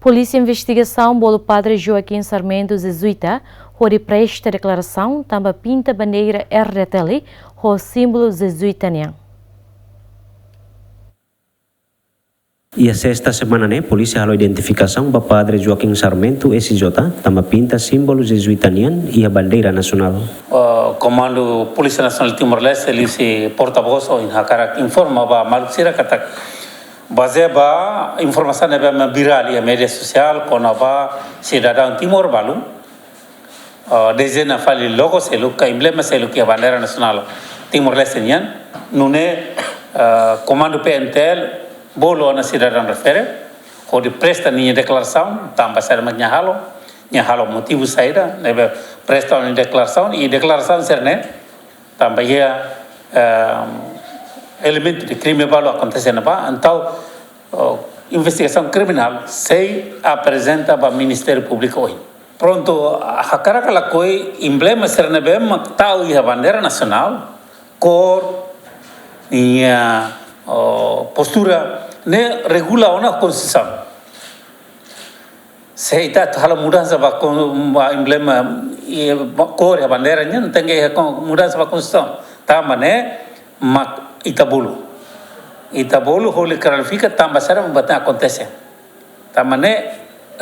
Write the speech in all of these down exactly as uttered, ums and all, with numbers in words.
Polísia Investigasaun bolu Padre Joaquim Sarmento Jezuita hodi presta deklarasaun tanba pinta bandeira R D T L ho símbolu jezuita nian. Iha sesta semana ne'e, polísia halo identifikasaun ba Padre Joaquim Sarmento S J tanba pinta símbolu jezuita nian iha bandeira nasionál. Ah, Komandu Polísia Nasionál Timor-Leste, liuhusi portavós, ohin hakarak informa ba maluk sira katak, bazeia ba informasaun ne'ebé mak virál iha média sosiál kona-ba sidadaun Timor balu, ah, dezeña fali logo seluk ka emblema seluk iha bandeira nasionál Timor-Leste nian, nune'e, ah, Komandu P N T L bolu ona sidadaun refere hodi presta ninia deklarasaun, tanba saida mak nia halo, nia halo motivu saida, ne'ebé presta ona deklarasaun, i deklarasaun sira-ne'e tanba iha, ehm, elementu de krime balu akontese iha ne'ebá, entaun, oh, investigasaun kriminál sei aprezenta ba Ministériu Públiku ohin. Prontu, hakarak lakohi emblema sira ne'ebé mak tau iha bandeira nasionál, kór, nia, oh, postura, ne'e regula ona Konstituisaun. Se ita atu halo mudansa ba kon-, ba emblema, i, ba kór iha bandeira nian, tenke iha kon-, mudansa ba Konstituisaun. Tanba ne'e mak ita bolu. Ita bolu hodi klarifika tanba saida mak buat ne'e akontese. Tanba ne'e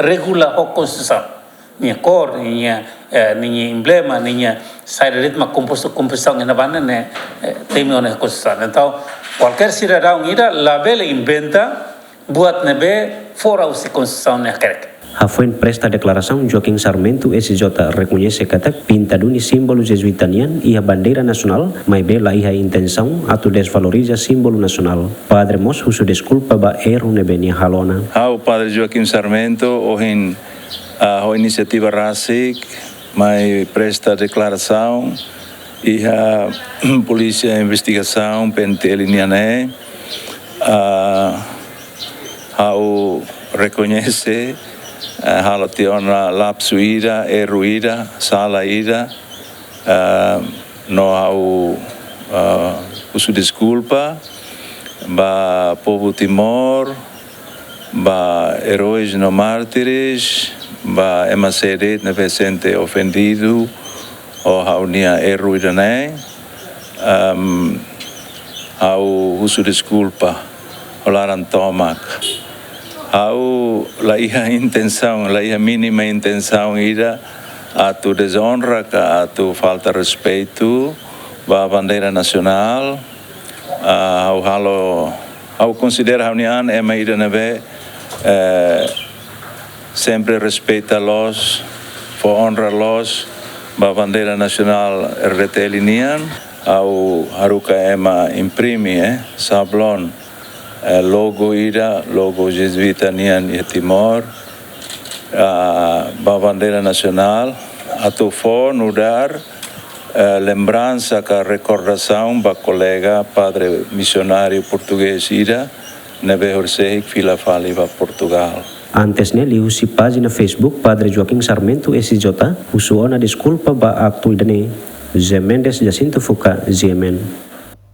regula ho Konstituisaun. Nia kór, nia, eh, nia emblema, nia saida de'it mak kompostu, kompozisaun iha ne'ebá ne'e, eh, temi ona Konstituisaun. Entaun, kualkér sidadaun ida labele inventa buat ne'ebé fora husi Konstituisaun nia hakerek. Hafoin presta deklarasaun, Joaquim Sarmento S J rekoñese katak pinta duni símbolu jezuita nian iha bandeira nasionál, maibé la iha intensaun atu desvaloriza símbolu nasionál. Padre mós husu deskulpa ba erru ne'ebé nia halo ona. Ha'u Padre Joaquim Sarmento, ohin, ah, ho inisiativa rasik, mai presta deklarasaun iha Polísia Investigasaun, P N T L nian ne'e, ah, ha'u rekoñese, eh, halo tiha ona lapsu ida, erru ida, sala ida, eh, no ha'u, eh, husu deskulpa ba povu Timor, ba eróis no mártires, ba ema sé de'it ne'ebé sente ofendidu ho ha'u-nia erru ida-ne'e, ehm, ha'u husu deskulpa ho laran tomak. Ha'u la iha intensaun, la iha mínima intensaun ida atu dezonra ka atu falta respeitu ba bandeira nasionál. Ah, ha'u halo, ha'u konsidera ha'u-nia an ema ida ne'ebé, eh, sempre respeita loos, fó onra loos ba bandeira nasionál R D T L nian. Ha'u haruka ema imprime, eh, sablon, eh, logo ida, logo jezuita nian iha Timor, ah, ba bandeira nasionál, atu fó nu'udar, eh, lembransa ka rekordasaun ba kolega padre misionáriu portugés ida ne'ebé horisehik fila fali ba Portugál. Antes ne'e, liuhusi pájina Facebook Padre Joaquim Sarmento S J husu ona deskulpa ba aktu ida-ne'e. José Mendes, Jacinto Fuca, G M N.